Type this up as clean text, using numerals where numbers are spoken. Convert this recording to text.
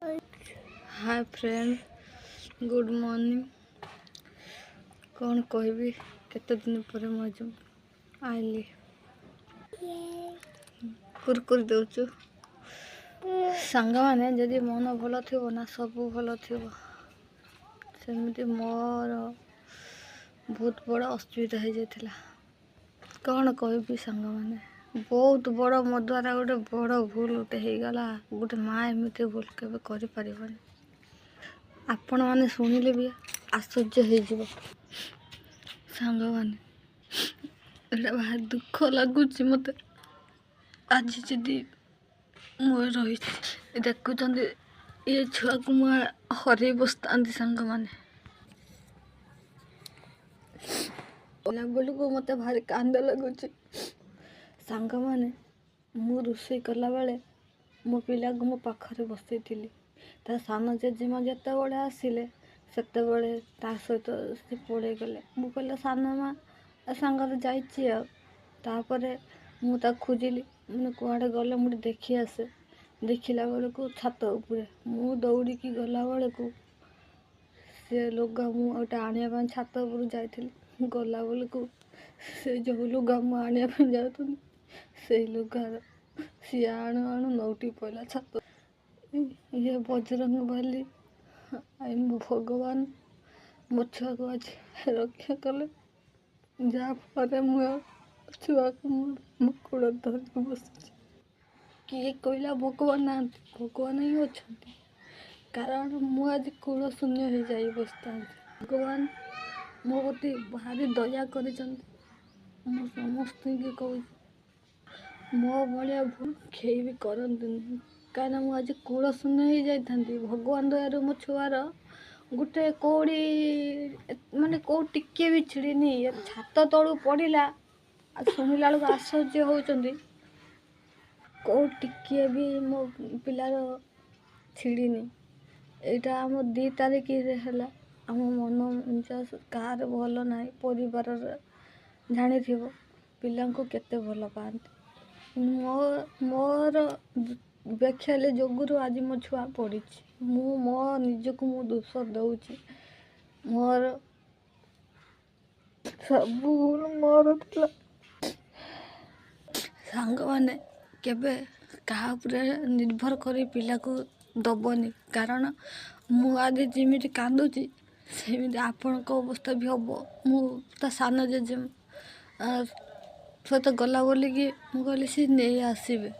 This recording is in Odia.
ହାଏ ଫ୍ରେଣ୍ଡ, ଗୁଡ଼୍ ମର୍ଣ୍ଣିଂ। କ'ଣ କହିବି, କେତେ ଦିନ ପରେ ମୁଁ ଆଜି ଆଇଲି। କୁରକୁରି ଦେଉଛୁ। ସାଙ୍ଗମାନେ, ଯଦି ମନ ଭଲ ଥିବ ନା, ସବୁ ଭଲ ଥିବ। ସେମିତି ମୋର ବହୁତ ବଡ଼ ଅସୁବିଧା ହେଇଯାଇଥିଲା। କ'ଣ କହିବି ସାଙ୍ଗମାନେ, ବହୁତ ବଡ଼ ମୋ ଦ୍ୱାରା ଗୋଟେ ବଡ଼ ଭୁଲ ଗୋଟେ ହେଇଗଲା। ଗୋଟେ ମା' ଏମିତି ଭୁଲ କେବେ କରିପାରିବନି। ଆପଣମାନେ ଶୁଣିଲେ ବି ଆଶ୍ଚର୍ଯ୍ୟ ହେଇଯିବ। ସାଙ୍ଗମାନେ, ଏଇଟା ଭାରି ଦୁଃଖ ଲାଗୁଛି ମୋତେ। ଆଜି ଯଦି ମୁଁ ରହିଛି, ଦେଖୁଛନ୍ତି, ଏ ଛୁଆକୁ ମୁଁ ହରେଇ ବସିଥାନ୍ତି। ସାଙ୍ଗମାନେ, ବେଳକୁ ମୋତେ ଭାରି କାନ୍ଦ ଲାଗୁଛି। ସାଙ୍ଗମାନେ, ମୁଁ ରୋଷେଇ କଲାବେଳେ ମୋ ପିଲାକୁ ମୋ ପାଖରେ ବସେଇଥିଲି। ତା ସାନ ଜେଜେମା ଯେତେବେଳେ ଆସିଲେ, ସେତେବେଳେ ତା ସହିତ ସେ ପଳେଇଗଲେ। ମୁଁ କହିଲି ସାନ ମା ସାଙ୍ଗରେ ଯାଇଛି। ଆଉ ତାପରେ ମୁଁ ତାକୁ ଖୋଜିଲି, ମାନେ କୁଆଡ଼େ ଗଲେ, ମୁଁ ଟିକେ ଦେଖି ଆସେ। ଦେଖିଲା ବେଳକୁ ଛାତ ଉପରେ। ମୁଁ ଦୌଡ଼ିକି ଗଲା ବେଳକୁ ସେ ଲୁଗା ମୁଁ ଗୋଟେ ଆଣିବା ପାଇଁ ଛାତ ଉପରକୁ ଯାଇଥିଲି। ଗଲା ବେଳକୁ ସେ ଯେଉଁ ଲୁଗା ମୁଁ ଆଣିବା ପାଇଁ ଯାଉଥିଲି, ସେଇ ଲୁଗାର ସିଏ ଆଣୁ ଆଣୁ ନଉଟି ପଇଲା ଛାତ। ଇଏ ବଜରଙ୍ଗ ବାଲି, ମୋ ଭଗବାନ ମୋ ଛୁଆକୁ ଆଜି ରକ୍ଷା କଲେ, ଯାହାଫଳରେ ମୁଁ ଆଉ ଛୁଆକୁ ମୁଁ ମୋ କୋଳରେ ଧରିକି ବସିଛି। କିଏ କହିଲା ଭଗବାନ ନାହାନ୍ତି? ଭଗବାନ ହିଁ ଅଛନ୍ତି, କାରଣ ମୁଁ ଆଜି କୂଳ ଶୂନ୍ୟ ହେଇଯାଇ ବସିଥାନ୍ତି। ଭଗବାନ ମୋ ପ୍ରତି ଭାରି ଦୟା କରିଛନ୍ତି। ମୁଁ ସମସ୍ତଙ୍କୁ କହୁଛି, ମୋ ଭଳିଆ ଭୁଲ କେହି ବି କରନ୍ତୁନି, କାହିଁକିନା ମୁଁ ଆଜି କୂଳ ଶୂନ୍ୟ ହେଇଯାଇଥାନ୍ତି। ଭଗବାନ ଦୟାରୁ ମୋ ଛୁଆର ଗୋଟେ କଉଡ଼ି, ମାନେ କେଉଁ ଟିକିଏ ବି ଛିଡ଼ିନି। ଛାତ ତଳୁ ପଡ଼ିଲା, ଆଉ ଶୁଣିଲା ବେଳକୁ ଆଶ୍ଚର୍ଯ୍ୟ ହେଉଛନ୍ତି। କେଉଁ ଟିକିଏ ବି ମୋ ପିଲାର ଛିଡ଼ିନି। ଏଇଟା ଆମ 2 ତାରିଖରେ ହେଲା। ଆମ ମନ କାହାର ଭଲ ନାହିଁ। ପରିବାରରେ ଜାଣିଥିବ ପିଲାଙ୍କୁ କେତେ ଭଲ ପାଆନ୍ତି। ମୋର ବେଖାୟାଲି ଯୋଗୁରୁ ଆଜି ମୋ ଛୁଆ ପଡ଼ିଛି। ମୁଁ ମୋ ନିଜକୁ ମୁଁ ଦୋଷ ଦେଉଛି। ମୋର ସବୁ ଭୁଲ ମୋର ଥିଲା। ସାଙ୍ଗମାନେ, କେବେ କାହା ଉପରେ ନିର୍ଭର କରି ପିଲାକୁ ଦେବନି, କାରଣ ମୁଁ ଆଜି ଯେମିତି କାନ୍ଦୁଛି, ସେମିତି ଆପଣଙ୍କ ଅବସ୍ଥା ବି ହେବ। ମୁଁ ତା ସାନ ଜେଜେ ସହିତ ଗଲା ବୋଲିକି ମୁଁ କହିଲି ସେ ନେଇ ଆସିବେ।